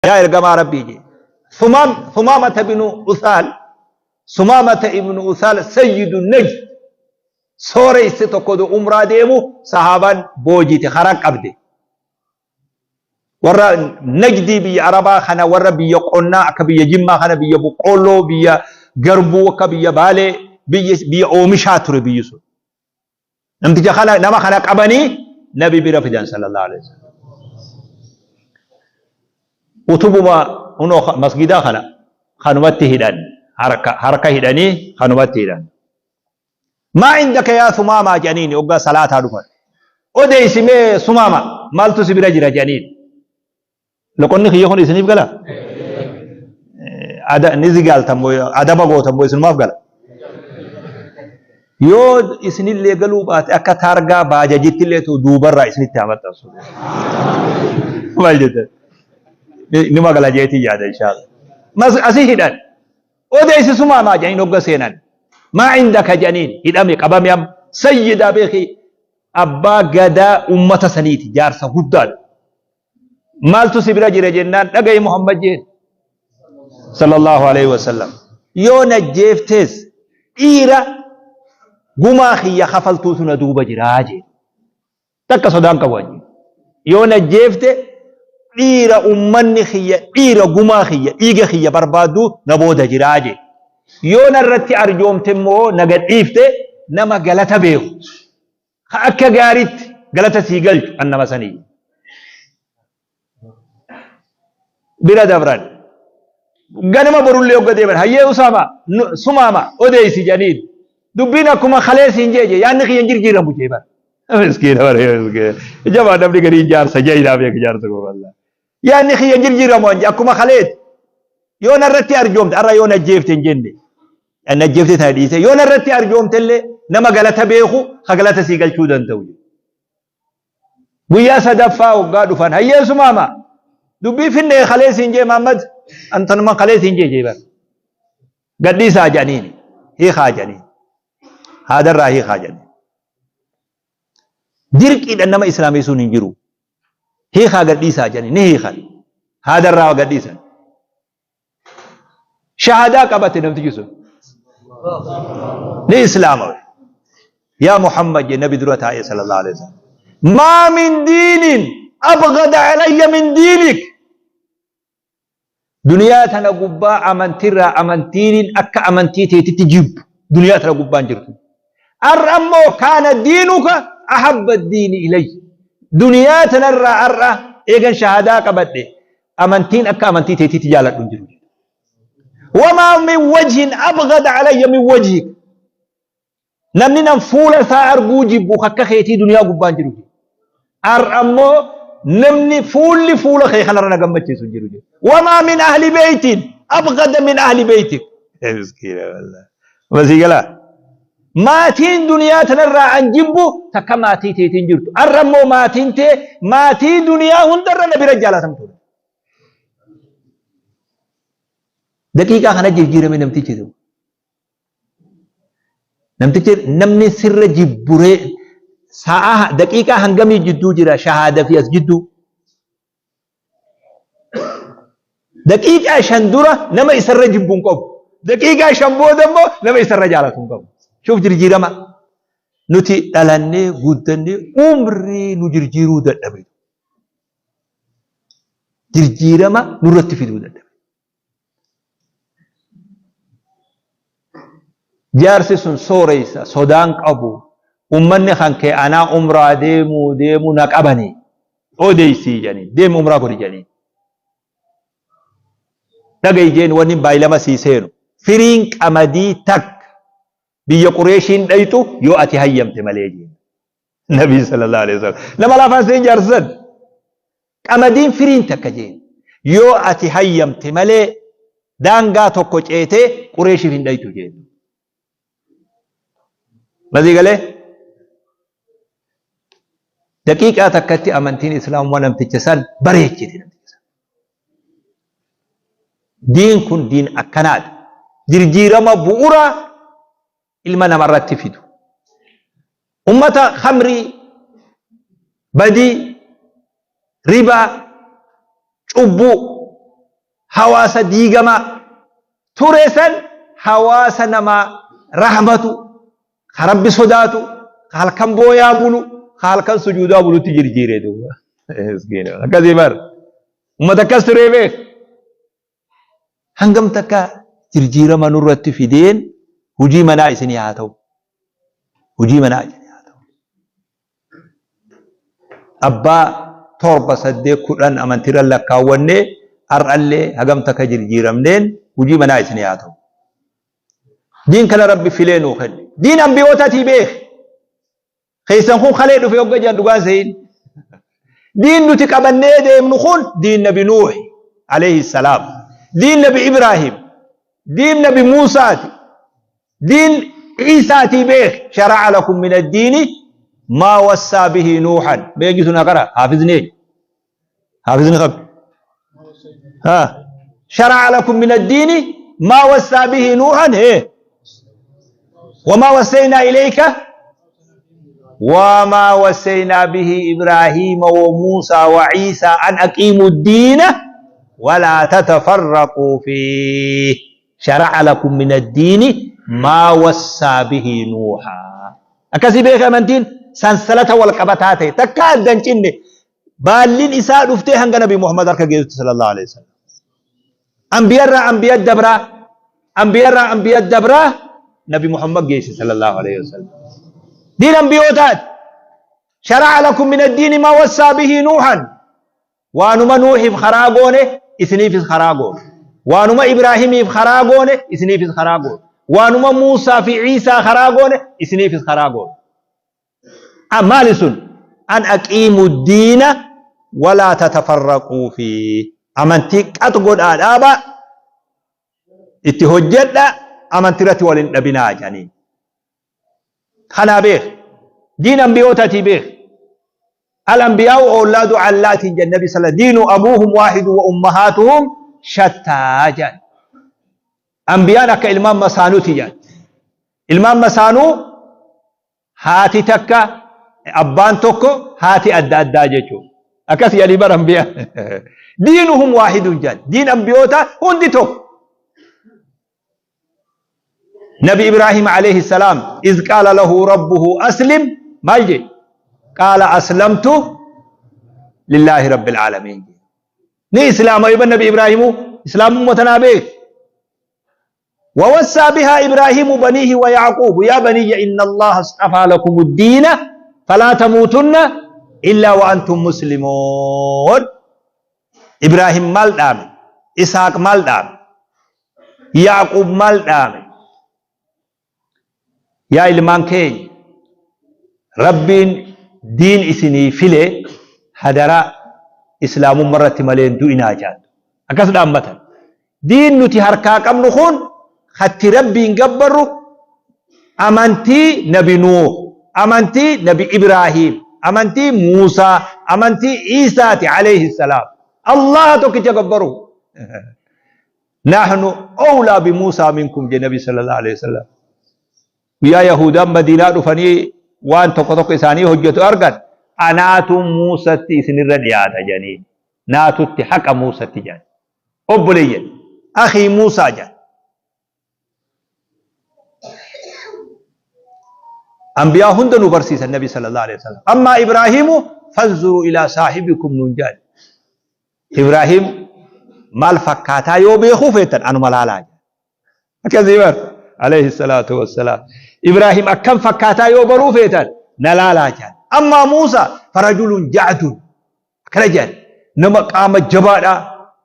Yaa ergamaa Rabbii jee. Sumaam, Sumaamata binu Usaal, Sumaamata ibnu Usaal sayyidu Najd sooreysi tokko du umraa deemu sahaabaan boojite karaa qabde. Warra Najdii biyya Arabaa kana warra biyya qonnaa akka biyya Jimmaa kana biyya boqqoolloo biyya garbuu akka biyya Baalee biyya biyya oomishaa ture biyyi sun. Namticha kana nama kana qabanii nabi bira fidan sallallahu alaihi wasallam. Utubuma hunoo masgidaa kana kanumatti hidhan harka harka hidhanii kanumatti hidhan. Maa indaka yaa sumaamaa jedhaniini hoggaa salaataa dhufan. Odeessi mee sumaama maaltu si bira jira jedhaniin. Loqonni kiyya kun isiniif gala? Ada ni zigaaltan moo adaba gootan moo isinumaaf gala? Yoo isinillee galuu baate akka taargaa baajajitti illee ta'u duubarraa isinitti haa maxxansu. Maal jettan? Nima gala jeetii yaada inshaallah. Mas asii hidhan. Odeessi sumaa maa jedhaniin hogga seenan. Maa indaka jedhaniin hidhame qabame amma sayyidaa beekii abbaa gadaa ummata saniiti jaarsa guddaadha. Maaltu si bira jira jennaan dhaga'i Muhammad jeen. Sallallahu alaihi wasallam. Yoo najjeeftees dhiira gumaa kiyya kafaltuutu na duuba jiraa jeen. Takka sodaan qabu ani. Yoo najjeefte dhiira ummanni kiyya dhiira gumaa kiyya dhiiga kiyya barbaadu na booda jiraa jeen. Yoo narratti arjoomte immoo na gadhiifte nama galata beeku. Ka akka gaariitti galata sii galchu an nama sanii. Bira dabran. Ganama borullee hogga deeman hayyee usaama sumaama odeessi jedhaniin. Dubbiin akkuma kalee siin jee jee yaanni kiyya hin jirjiiramu jee bara. Miskiina bara miskiina. Jabaa namni garii jaarsa jaynaa beeka jaarsa koo wallaahi. Yaanni kiyya hin jirjiiramu an jee akkuma kaleeti. Yoo narratti arjoomte arra yoo najjeefte hin jenne. Na ajjeeftee tana dhiisee yoo narratti arjoomtellee nama galata beeku ka galata sii galchuu danda'u. Guyyaa sadaffaa hoggaa dhufan hayyee sumaama dubbii finnee kalee siin jee Muhammad antanuma kalee siin jee jee bara. Gadhiisaa jedhaniini hiikaa jedhaniini haadarraa hiikaa jedhaniini. Dirqiidhaan nama islaameessuun hin jiru. Hiikaa gadhiisaa jedhanii ni hiikan. Haadarraa gadhiisan. Shahadaa qabate namtichi sun. Ni islaamawe. Yaa Muhammad jee nabi dura taa'ee sallallahu alaihi wasallam. Maa min diinin abghada alayya min diinik. Duniyaa tana gubbaa amantirraa amantiiniin akka amantii teetitti jibbu duniyaa tana gubbaan jirtu. Har'a ammoo kaana diinuka ahabba diini ilayya. Duniyaa tanarraa har'a eegan shahadaa qabadhe amantiin akka amantii teetiitti jaaladhu hin jiru. Wamaa min wajhin abghada alayya min wajhik. Namni nan fuula isaa arguu jibbu akka keetii duniyaa gubbaan jiru. Har'a ammoo namni fuulli fuula kee kanarra na gammachiisu hin jiru. Wamaa min ahli beeytiin abghada min ahli beeytik. Miskiina wallahi. Masii galaa. Maatiin duniyaa tanarraa an jibbu takka maatii teetiin jirtu. Har'a immoo maatiin tee maatii duniyaa hundarra na bira jaalatamtuudha. Daqiiqaa kana jijjiirame namtichi tokko. Namtichi namni sirra jibburee sa'a daqiiqaa hangamii jidduu jira shahaada fi as jidduu. Daqiiqaa 5 dura nama isarra jibbu hin qabu. Daqiiqaa 5 booda immoo nama isarra jaalatu hin qabu. Shuuf jirjiirama. Nuti dhalannee guddannee umrii nu jirjiiruu dadhabe. Jirjiirama nurratti fiduu dadhabe. Jaarsi sun sooreysa sodaan qabu ummanni kan kee anaa umraa deemuu deemu na qabani odeysii jedhanii deemi umraa godhi jedhanii dhagayi jeen wanni baay'ilama sii seenu firiin qamadii takka biyya qureeshiin dhayxu yoo ati hayyamte malee jeen nabii sallallahu alaihi wasallam nama lafaan seen jaarsan Qamadiin firiin takka jeen yoo ati hayyamte malee daangaa tokko ceetee Qureeshiif hin dhaytu jeen. Masii galee? Daqiiqaa takkatti amantiin Islaamummaa namticha san bareechite namticha san. Diin kun diin akkanaati. Jirjiirama bu'uraa ilma namarratti fidu. Ummata khamrii, badii, ribaa, cubbuu, Hawaasa diigamaa ture san hawaasa namaa rahmatu, ka Rabbi sodaatu, ka halkan booyaa bulu, ka halkan sujuudaa bulutti jirjiire duuba. Miskiina. Akkasii bar. Ummata akkas turee beek. Hangam takka jirjiirama nurratti fideen hujii manaa isinii haa ta'u. Hujii manaa isinii haa ta'u. Abbaa 7, 8, 10 amantiirra lakkaawwannee har'allee hagam takka jirjiiramneen hujii manaa isinii haa ta'u. Diin kana Rabbi filee nuu kenne. Diin ambiyootatii beeki. Keessan kun kalee dhufe hogga jedhan dhugaan se'in. Diin nuti qabannee deemnu kun diin Nabi Nuuhi alayhi salaam. Diin Nabi Ibraahim. Diin Nabi Muusaati. Diin Iisaatii beek. Shara'a lakum min addiini maa wassaa bihi Nuuhan. Beekisu na qara. Haafizni eenyu? Haafizni qabi. Haa. Shara'a lakum min addiini maa wassaa bihi Nuuhan. Hee. Wamaa wassaynaa ilayka wamaa wassaynaa bihi Ibraahiima wa Muusaa wa Iisaa an aqiimu ddiina walaa tatafarraquu fiih. Shara'a lakum min addiini maa wassaa bihi Nuuhaa. Akkasii beeka amantiin sansalata wal qabataa ta'e takka adda hin cinne baallin isaa dhuftee hanga Nabi Muhammad harka geessutti sallallahu alaihi wasallam. Anbiyarraa anbiya dabraa anbiyarraa anbiya dabraa Nabi Muhammad geesse sallallahu alaihi wasallam. Diin anbiyootaati. Shara'a lakum min addiini maa wassaa bihi Nuuhan. Waanuma Nuuhiif karaa goone isiniifis karaa goone. Waanuma Ibraahimiif karaa goone isiniifis karaa goone. Waanuma Muusaa fi Iisaa karaa goone isiniifis karaa goone. Maali sun? An aqiimu diina walaa tatafarraquu fi amantii qax godhaa dhaabaa itti hojjedha amantii irratti wal hin dhabinaa jedhaniin. Kanaa beek. Diin ambiyootatii beek. Al ambiyaa'u ollaadu allaatiin jedhan nabi sala diinu abuuhum waahidu wa ummahaatuhum shattaa jedhan. Ambiyaan akka ilmaan masaanuti jedhan. Ilmaan masaanuu haati takka abbaan tokko haati adda addaa jechuudha. Akkas jedhanii bara ambiyaa. Diinuhum waahidun jedhan. Diin ambiyoota hundi tokko. Nabi Ibraahim alayhi salaam iz qaala lahu rabbuhu aslim maal jedhe? Qaala aslamtu lillaahi rabbil aalamiin jedhe. Ni islaama iban Nabi Ibraahimu islaamummaa tanaa beek. ووصى بها إبراهيم بنيه ويعقوب يا بني إن الله اصطفى لكم الدين فلا تموتن إلا وأنتم مسلمون Ibraahim maal dhaame? Isaaq maal dhaame? Yaaquub maal dhaame? Yaa ilmaan keenya Rabbiin diin isinii file hadaraa islaamumma irratti malee hin du'inaa jedhan. Akkas dhaammatan. Diin nuti harkaa qabnu kun hatti Rabbiin gabbarru amantii Nabi Nuuh, amantii Nabi Ibraahiim, amantii Muusaa, amantii Iisaati alayhi salaam. Allaha tokkicha gabbaruu. Nahnu awlaa bi Muusaa minkum jedhe Nabi sallallahu alayhi wasallam. Guyyaa Yahuudaan Madiinaa dhufanii waan tokko tokko isaanii hojjetu argan anaatu Muusatti isinirra dhiyaata jedhanii naatutti haqa Muusatti jedhan. Obboleeyyan akhii Muusaa jedhan. Anbiyaa hunda nu barsiisan Nabi sallallahu alaihi wasallam. Ammaa Ibraahiimu fanzuru ilaa saahibikum nuun jedhan. Ibraahim maal fakkaataa yoo beekuu feetan anuma laalaa jedhan. Akkasii bar alayhi salaatu wassalaam. Ibraahim akkam fakkaataa yoo baruu feetan na laalaa jedhan. Ammaa Muusaa farajulun ja'dun Akkana jedhan nama qaama jabaadhaa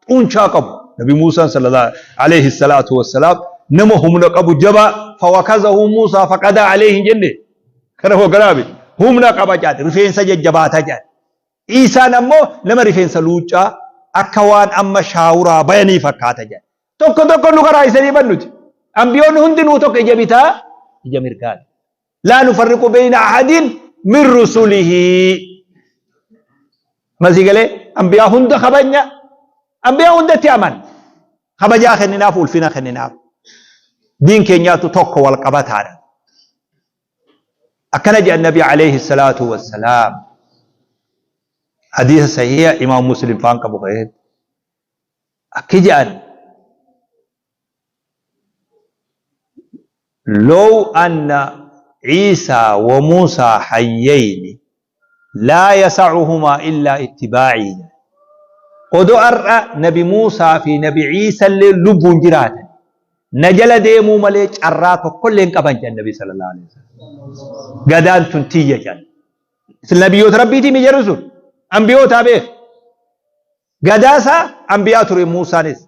xuunchaa qabu Nabi Muusaan sallallahu alayhi salaatu wassalaam nama humna qabu jabaa fawakazahu Muusaa faqadaa alayhi hin jenne kana hogganaabi humna qaba jedhan rifeensa jajjabaataa jedhan Iisaan ammoo nama rifeensa luuccaa akka waan amma shaawuraa bayanii fakkaata jedhan tokko tokko nu karaa isanii bannuti ambiyoonni hundinuu tokko ija bitaa ija mirgaati Laa nufarriqu beeyna ahadin min rusulihi. Masii galee ambiyaa hunda kabajna ambiyaa hundatti aman kabajaa kenninaaf ulfina kenninaaf diin keenyaatu tokko wal qabataadha. Akkana jedhan nabi alayhi salaatu wassalaam hadiisa sahiha imaam muslim faan qabu keessatti. Akki je'an Low anna Ciisaa wa Muusaa hayyayni laa yasacuhumaa illaa ittibaacii jedhan. Odo ar'a nabi Muusaa fi nabi Ciisalleen lubbuun jiraatan na jala deemuu malee carraa tokkollee hin qaban jedhan nabi sallallahu alaihi wasallam. Gadaan tun tiyya jedhan. Isin nabiyyoota rabbiitii mi jedhu sun ambiyootaa beek. Gadaa isaa anbiyaa ture Muusaanis.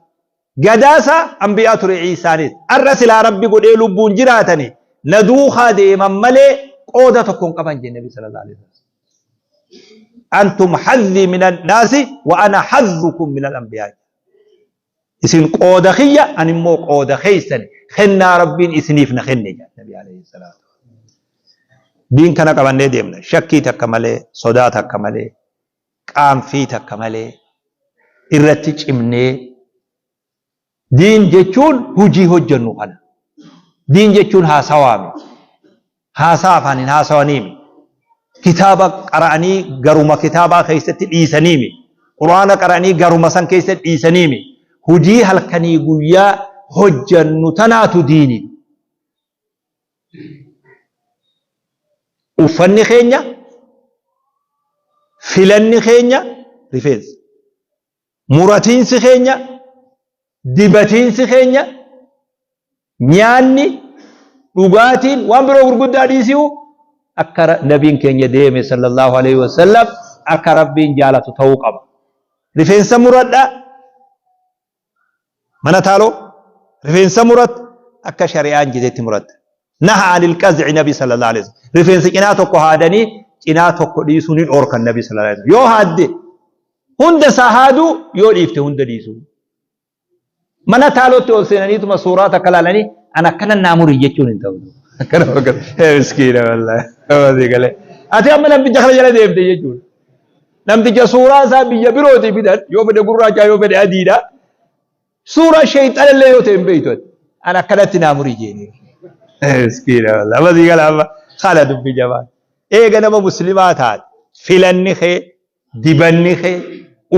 Gadaa isaa anbiyaa ture Iisaanis. Ar'a silaa Rabbi godhee lubbuun jiraatani na duukaa deeman malee qooda tokko hin qaban jenne Nabi sallallahu alaihi wasallam. Antum hazzii minan naasi wa ana hazzukum minal anbiyaa. Isin qooda kiyya ani immoo qooda keessan kennaa Rabbiin isiniif na kenne jedha Nabi alayhi salaatu. Diin kana qabannee deemna shakkii takka malee sodaa takka malee qaanfii takka malee irratti cimnee diin jechuun hujii hojjannu kana. Diin jechuun haasawaa miti. Haasaa afaaniin haasawanii miti. Kitaaba qara'anii garuma kitaabaa keessatti dhiisanii miti. Qur'aana qara'anii garuma san keessatti dhiisanii miti. Hujii halkanii guyyaa hojjannu tanaatu diini. Uffanni keenya, filanni keenya rifeensa. Muratiinsi keenya, dibatiinsi keenya, nyaanni, dhugaatiin waan biroo gurguddaa dhiisiu akka nabiin keenya deeme sallallahu alaihi wasallam akka rabbiin jaalatu ta'uu qaba. Rifeensa muradhaa Mana taaloo rifeensa muratta akka shari'aan jetetti muratta. Naha anil qaz'i nabi sallallahu alaihi wasallam. Rifeensa cinaa tokko haadanii cinaa tokko dhiisuu ni dhoorkan nabi sallallahu alaihi wasallam. Yoo haadde hunda isaa haaduu yoo dhiifte hunda dhiisuu. Mana taalootti ol seenaniituma suuraa takka laalanii an akkana naa muri jechuun hin ta'u. Akkana fakkaata. Miskiina wallaahi. Ati amma namticha kana jala deemte jechuudha. Namticha suuraa isaa biyya birootii fidan yoo fedhe gurraachaa yoo fedhe adiidha. Suuraa sheeyxana illee yoo ta'e hin beektu ati. An akkanatti naa murii jeeni. Miskiina wallah. Amma sii gala amma kana dubbi jabaa. Eega nama muslimaa taate filanni kee dibanni kee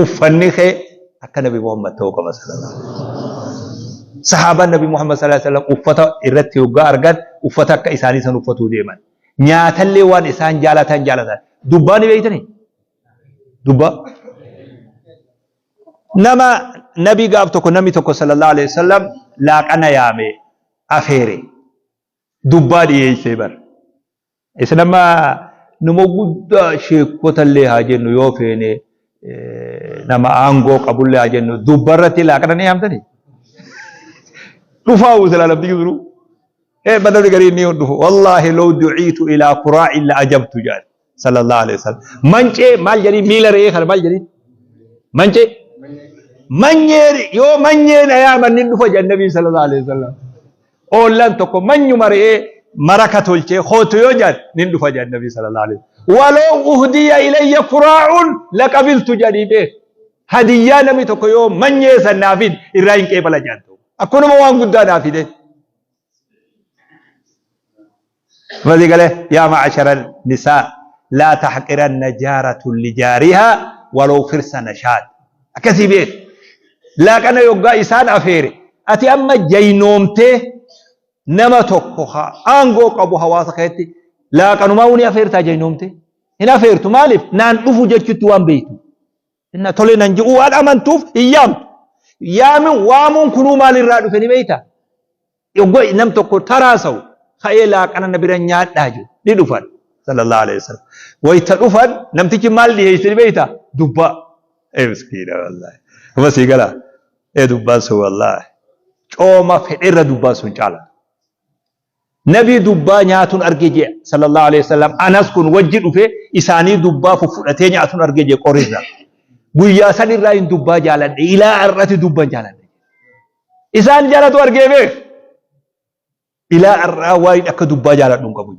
uffanni kee akka nabi Muhammad ta'uu qaba sallallahu alaihi wasallam. Sahaabaan nabi Muhammad sallallahu alaihi wasallam uffata irratti yoggaa argan uffata akka isaanii san uffatuu deeman. Nyaatallee waan isaan jaalatan jaalatan. Dubbaa ni beektanii? Dubbaa. Nama nabi gaaf tokko namni tokko sallallahu alaihi wasallam laaqana yaame afeere. Dubbaa dhiyeessee bar. Isin amma nama guddaa sheekotallee haa jennu yoo feene nama aangoo qabullee haa jennu dubbarratti laaqana ni yaamtanii? Dhufaa uusila namni jiru. Ee namni gariin ni dhufu. Wallaahi law du'iitu ilaa kuraa'in la ajabtu jedhan sallallahu alaihi wasallam. Mancee maal jedhii miila re'ee kana maal jedhii? Mancee. Manyee yoo manyee na yaaman ni dhufa jedhan nabii sallallahu alaihi wasallam. Oollaan tokko manyuma re'ee maraka tolchee kootu yoo jedhan ni dhufa jedhan nabii sallallahu alaihi wasallam. Waloo uhdiya ilayya kuraa'un laqabiltu jedhanii beek. Hadiyyaa namni tokko yoo manyee san naa fide irraa hin qeebala jedhan. Akkunuma waan guddaa naa fide. Masi galee yaa ma'ashara nisaa laa taxqiranna jaaratun lijaarihaa walow firsa nashaad. Akkasii beek. Laaqana yoggaa isaan afeere ati amma jaynoomtee nama tokko haa aangoo qabu hawaasa keessatti laaqanumaa ni afeertaa jaynoomtee? Hin afeertu maaliif naan dhufu jechutti waan beektu. Inna tole nan je'uu waan amantuuf hin yaamtu. Yaamin waamuun kunuu maalirraa dhufe ni beektaa? Yogguu nam tokko taraasa'u ka'ee laaqana na bira nyaadhaa jiru ni dhufan sallallahu alaihi wasallam. Wayita dhufan namtichi maal dhiyeesse ni beektaa? Dubbaa. Ee miskiina wallaahi. Amma sii galaa. Ee dubbaan sun wallaahi. Cooma fedherra dubbaan sun caala. Nabii dubbaa nyaatuun arge jee sallallahu alaihi wasallam Anas kun wajji dhufe isaanii dubbaa fufudhatee nyaatuun arge jee qorirra. Guyyaa san irraa hin dubbaa jaaladhe ilaa har'ati dubban jaaladhe. Isaan jaalatu argee beek. Ilaa har'aa waan akka dubbaa jaaladhu hin qabu.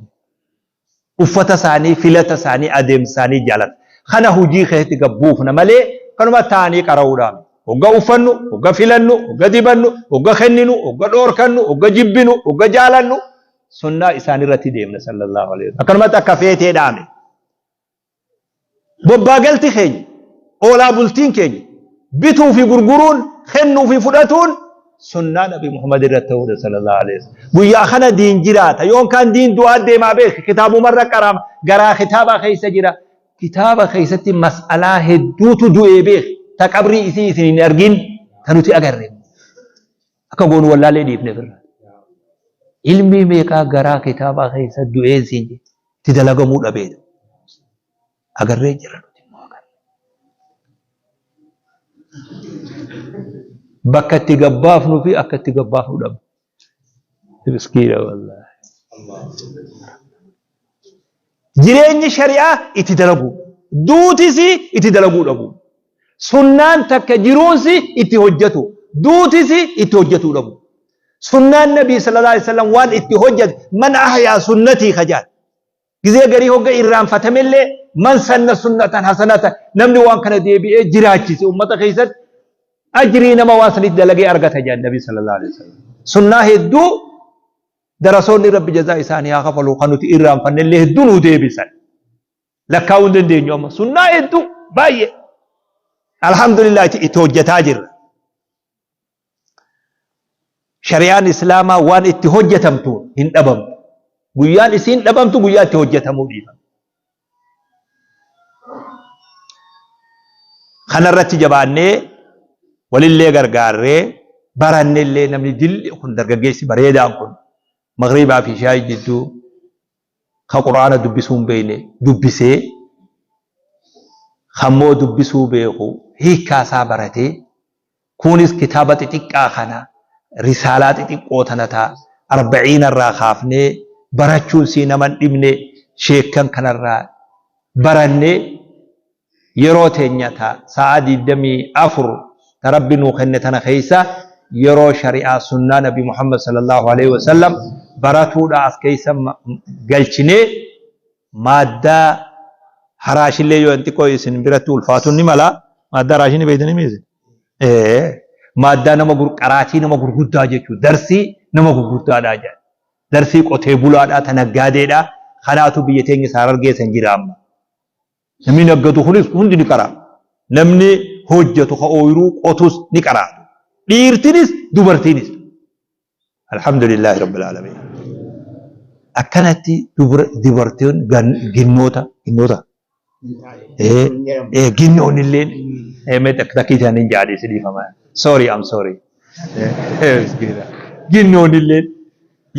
Uffata isaanii, filata isaanii, adeemsa isaanii jaalata. Kana hojii keessatti gad buufna malee kanuma taa'anii qara'uudhaan. Hogga uffannu, hogga filannu, hogga dibannu, hogga kenninu, hogga dhoorkannu, hogga jibbinu, hogga jaalannu sunnaa isaanii irratti deemna sallallahu alaihi wasallam. Akkanumatti akka feetee dhaame. Bobbaa galti keenya, oolaa bultiin keenya, bituu fi gurguruun kennuu fi fudhatuun sunnaa Nabi Muhammad irratti ta'uudha sallallahu alaihi wasallam. Guyyaa kana diin jiraata yookaan diin du'aa deemaa beeki kitaabumarra qaraama garaa kitaabaa keessa jira. Kitaaba keessatti mas'alaa hedduutu du'ee beeki ta qabrii isii isin hin argin ta nuti agarre. Akka goonu wallaalee dhiifne firra. Ilmii meeqaa garaa kitaabaa keessa du'een siin jedhe itti dalagamuu dhabeedha. Agarree jira nuti immoo agarre. Bakka itti gabbaafnu fi akka itti gabbaafnu dhabne. Miskiina wallaahi. Jireenyi shari'aa itti dalaguu. Duutis itti dalaguu dhabuu. Sunnaan takka jiruunsi itti hojjatu. Duutis itti hojjatuu dhabuu. Sunnaan Nabii sallallahu alaihi wasallam waan itti hojjate man ahyaa sunnatii kajaan. Gizee garii hogga irraanfatamellee man sanna sunnatan hasanatan namni waan kana deebi'ee jiraachise ummata keessatti ajrii nama waan sanitti dalagee argata jedhan Nabii sallallahu alaihi wasallam. Sunnaa hedduu darasoonni Rabbi jazaa isaanii haa kafalu kan nuti irraanfannellee hedduu nuu deebisan. Lakkaa'uu hin dandeenyu amma sunnaa hedduu baay'ee. Alhamdulillah itti hojjetaa jirra. Shari'aan Islaamaa waan itti hojjetamtu hin dhabamtu. Guyyaan isiin dhabamtu guyyaa itti hojjetamuu dhiifamte. Kanarratti jabaannee walillee gargaarree barannellee namni dilli kun dargaggeessi bareedaan kun magriibaa fi shaayii jidduu ka qur'aana dubbisuu hin beekne dubbisee kammoo dubbisuu beeku hiikkaa isaa baratee Kunis kitaaba xixiqqaa kana risaalaa xixiqqoo tana ta arba'iina irraa kaafnee barachuun sii nama hin dhibne sheekkan kanarraa barannee yeroo teenya ta sa'aa 24 ta Rabbi nuu kenne tana keessa yeroo shari'aa sunnaa Nabi Muhammad sallallahu alaihi wasallam baratuudha as keessa galchinee Maaddaa haraashillee yoo xiqqoo isin biratti ulfaatuun ni mala. Maaddaa haraashii ni beektanii miti? Ee, maaddaa nama qaraatii nama gurguddaa jechuudha. Darsii nama gurguddaadhaa jedha. Darsii qotee bulaadhaa ta naggaadeedhaa. Kanaatu biyya teenya isa Harargee san jira amma. Namni naggadu kunis hundi ni qara'a. Namni hojjetu ka ooyiruu qotus ni qara'a. Dhiirtinis dubartiinis. Alhamdulillahi Rabbil Aalamiin. Akkanatti dubartiin ginnoota ginnoota ginnoon illee mee takkii isaanii jaadee si dhiifama. Sorry, I'm sorry. Ginnoon illee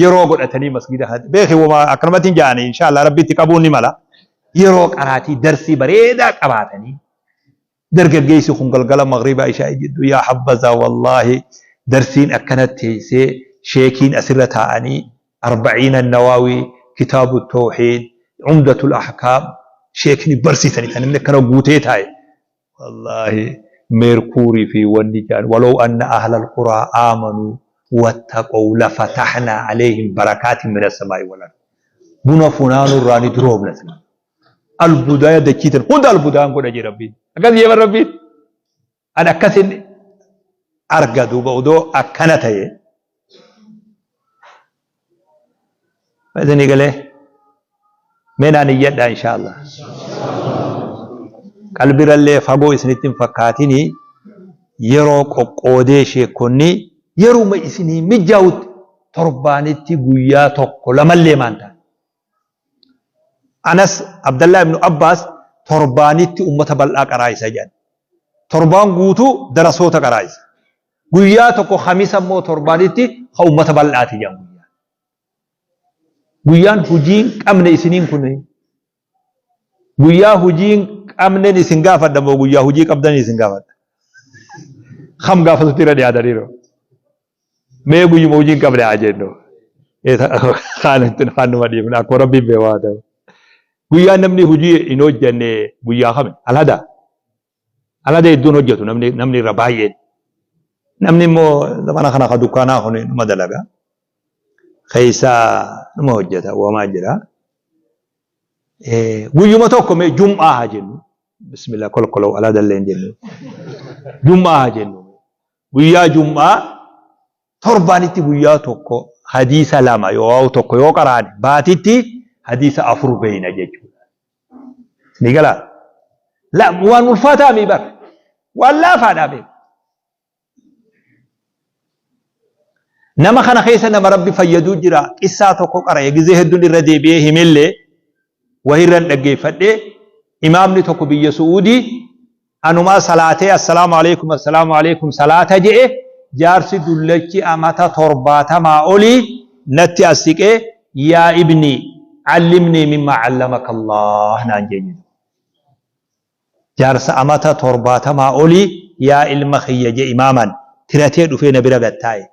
yeroo godhatanii masgida beeki wama akkanumatti hin jaanii inshallah Rabbitti qabuun ni mala. Yeroo qaraatii darsii bareedaa qabaatanii Dargaggeessi kun galgala maghriibaa ishaa'ii jidduu yaa habbazaa wallaahi darsiin akkanatti teessee sheekiin asirra taa'anii arba'iina nawaawii kitaabu tawhiid umdatul ahkaam sheekni barsiisanii kan namni akkana guutee taa'e wallaahi meerkuurii fi wanni jedhan walaw anna ahlal quraa aamanuu wattaqow lafatahnaa alayhim barakaatin mina samaa'i wal ard buna funaanurraa ni duroomna sila albuudaa dachii tan hunda albuudaan godha jee rabbiin akkas jee bar rabbiin an akkasin arga duuba odoo akkana ta'e isinii galee mee naan iyyadhaa inshaallah qalbirallee fagoo isinitti hin fakkaatinii yeroo qoqqoodee sheekonni yeruma isinii mijaa'utti torbaanitti guyyaa tokko lamallee maan ta'a Anas Abdallah ibn Abbaas torbaanitti ummata bal'aa qaraayisa jedhan. Torbaan guutuu darasoota qaraayisa. Guyyaa tokko kamisa immoo torbaanitti ka ummata bal'aati jedhan guyyaan. Guyyaan hujii hin qabne isiniin kun guyyaa hujii hin qabnen isin gaafadha moo guyyaa hujii qabdan isin gaafadha? Kam gaafatutti irra dhiyaataniiru? Mee guyyuma hojii hin qabne haa jennu. Kaan numa dhiifna akkuma rabbiin beeku haa ta'u. Guyyaa namni hojii hin hojjenne guyyaa kami? Alhada. Alhada hedduun hojjetu namni namni irra baay'een. Namni immoo zamana kana ka dukkaanaa kun numa dalaga. Keessaa numa hojjeta wamaa jira. Guyyuma tokko mee jum'aa haa jennu. Bismillah kolkoloo alhada illee hin jennu. Jum'aa haa jennu. Guyyaa Jum'aa torbaanitti guyyaa tokko hadiisa lama yoo tokko yoo qaraane baatitti hadiisa afur beeyna jechuudha. Ni galaa? La waan ulfaataa mii bar. Waan laafaadhaa beeku. Nama kana keessa nama Rabbi fayyaduu jira. Qissaa tokko qara'e gizee hedduun irra deebi'ee himellee wahirran dhaggeeffadhe. Imaamni tokko biyya Su'uudii anumaa salaatee assalaamu alaikum assalaamu alaikum salaata je'e, jaarsi dullachi amata 70 olii natti as siqee, yaa ibnii allimnii mimmaa allamaka Allah naan jee jedhe. Jaarsa amata 70 olii yaa ilma kiyya jee imaaman tiratee dhufee na bira gad taa'e.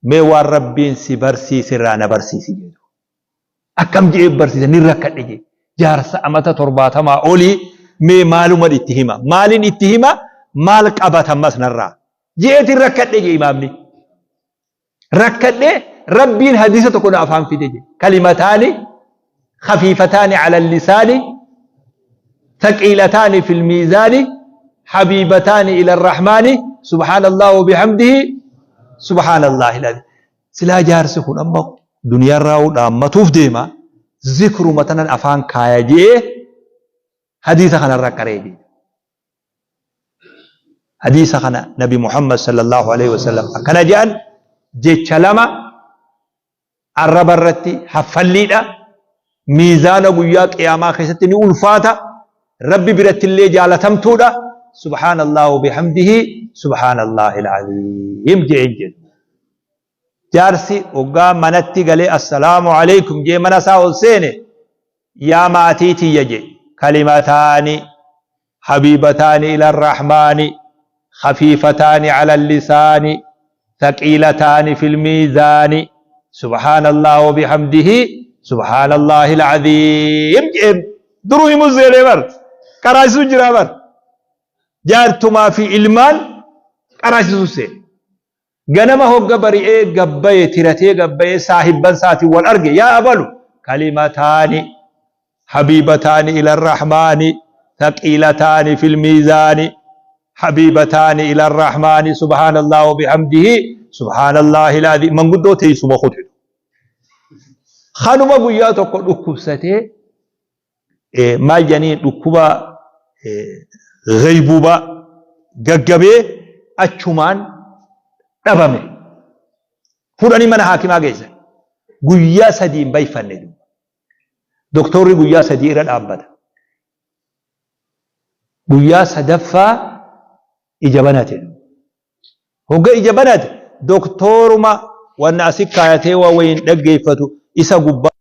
Mee waan Rabbiin si barsiise irraa na barsiisi jee. Akkam je'ee barsiisa nin rakkadhe jee. Jaarsa amata 70 olii mee maaluman itti hima? Maalin itti hima? Maal qabata ammas narraa? Je'eetin rakkadhe jee imaamni. Rakkadhe, Rabbiin hadiisa tokko na afaan fide jee. Kalimataani khafiifataani ala lisaani thaqiilataani fil miizaani habiibataani ila rahmaani subhaanallah wa bihamdihi subhaanallahi al-aziim. Silaa jaarsi kun amma duniyaarraa dhaammatuuf deema, zikruma tanan afaan kaaya jee hadiisa kanarra qaree jee. Hadiisa kana Nabi Muhammad sallallahu alaihi wasallam akkana jedhan: jecha lama arraba irratti haffalliidha, miizaana guyyaa qiyaamaa keessatti ni ulfaata, Rabbi biratti illee jaalatamtuudha, subhaanallah wa bihamdihi subhaanallahi al-aziim jeen jedhu. Jaarsi hoggaa manatti galee assalaamu alaikum jee mana isaa ol seene, yaa maatii tiyya je, kalimataani habiibataani ila arrahmaani khafiifataani ala allisaani thaqiilataani fil miizaani subhaanallah wa bihamdihi subhaanallahi alcaziim jeen. Duruu himu seenee bar qaraasisuu jiraa bar, jaartumaa fi ilmaan qaraasisuu seene. Ganama hogga bari'ee gabbaye tiratee gabbayee saahibban isaatiin wal arge, yaa abalu, kalimataani habiibataani ila arrahmaani thaqiilataani fil miizaani habiibataani ila arrahmaani subhaanallah wa bihamdihi subhaanallahi al-aziim. Manguddoo teessuma kute. Kanuma guyyaa tokko dhukkubsatee, maal jedhanii, dhukkuba ghaybubaa gaggabee achumaan dhabame. Fuudhanii mana haakimaa geessan. Guyyaa 3 hin bayfanne. Doktorri guyyaa 3 irra dhaabbata. Guyyaa sadaffaa ija banate. Hogga ija banate doktoruma wanna asi kaayatee waa wayiin dhaggeeffatu isa gubbaa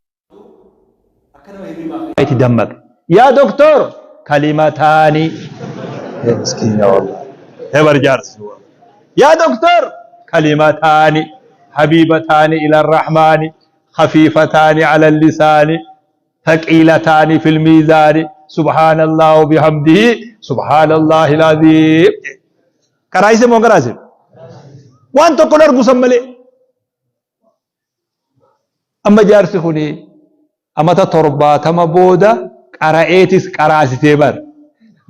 itti dammaqe. Yaa doktor, kalimataani. Miskiina wallahi. Ebar jaarsi. Yaa doktor, kalimataani habiibataani ila rahmaani khafiifataani ala lisaani thaqiilataani fil miizaani subhaanallah wa bihamdihi subhaanallahi al-aziim. Qaraayise moo qaraayise? Waan tokko darbu san malee. Amma jaarsi kuni amata 70 booda qara'eetis qaraasisee bar.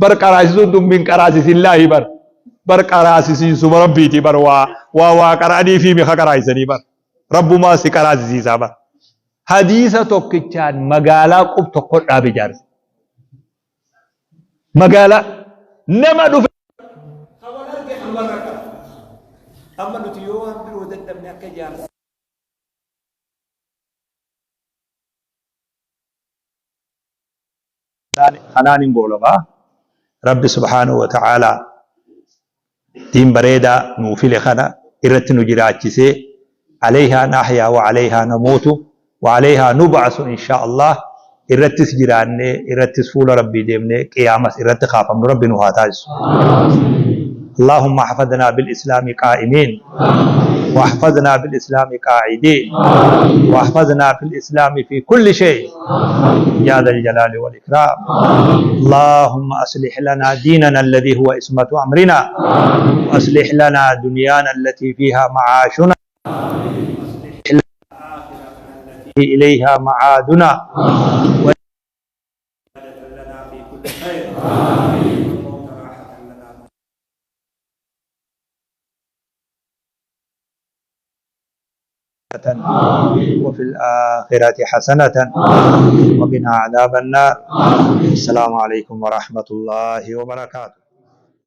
Bar qaraasisuun tun min qaraasisillaahi bar. Bar qaraasisiisuma Rabbiiti bar, waa waa waa qara'anii fi miha qaraasisanii bar. Rabbumaa si qaraasisiisaa bar. Hadiisa tokkichaan magaalaa qub tokko dhaabe jaarsi. Magaalaa nama dhufe. Kan wal arge kanumarra qaba. Amma nuti yoo waan biroo dadhabne akka jaarsa. Kanaan hin goolaba. Rabbi subhaanahu wa ta'aalaa diin bareedaa nuu file kana irratti nu jiraachisee, alayhaa nahyaa wa alayhaa namuutu wa alayhaa nub'asu inshaa Allah, irrattis jiraannee irrattis fuula Rabbii deemnee qiyaamas irratti kaafamnu Rabbi nu haa taasisu. اللهم احفظنا بالإسلام قائمين، واحفظنا بالإسلام قاعدين، واحفظنا في الإسلام في كل شيء يا ذا الجلال والإكرام. اللهم أصلح لنا ديننا الذي هو عصمة أمرنا، وأصلح لنا دنيانا التي فيها معاشنا، التي إليها معادنا لنا في كل خير، والموت راحة لنا. وفي الآخرة حسنة وقنا عذاب النار. السلام عليكم ورحمة الله وبركاته.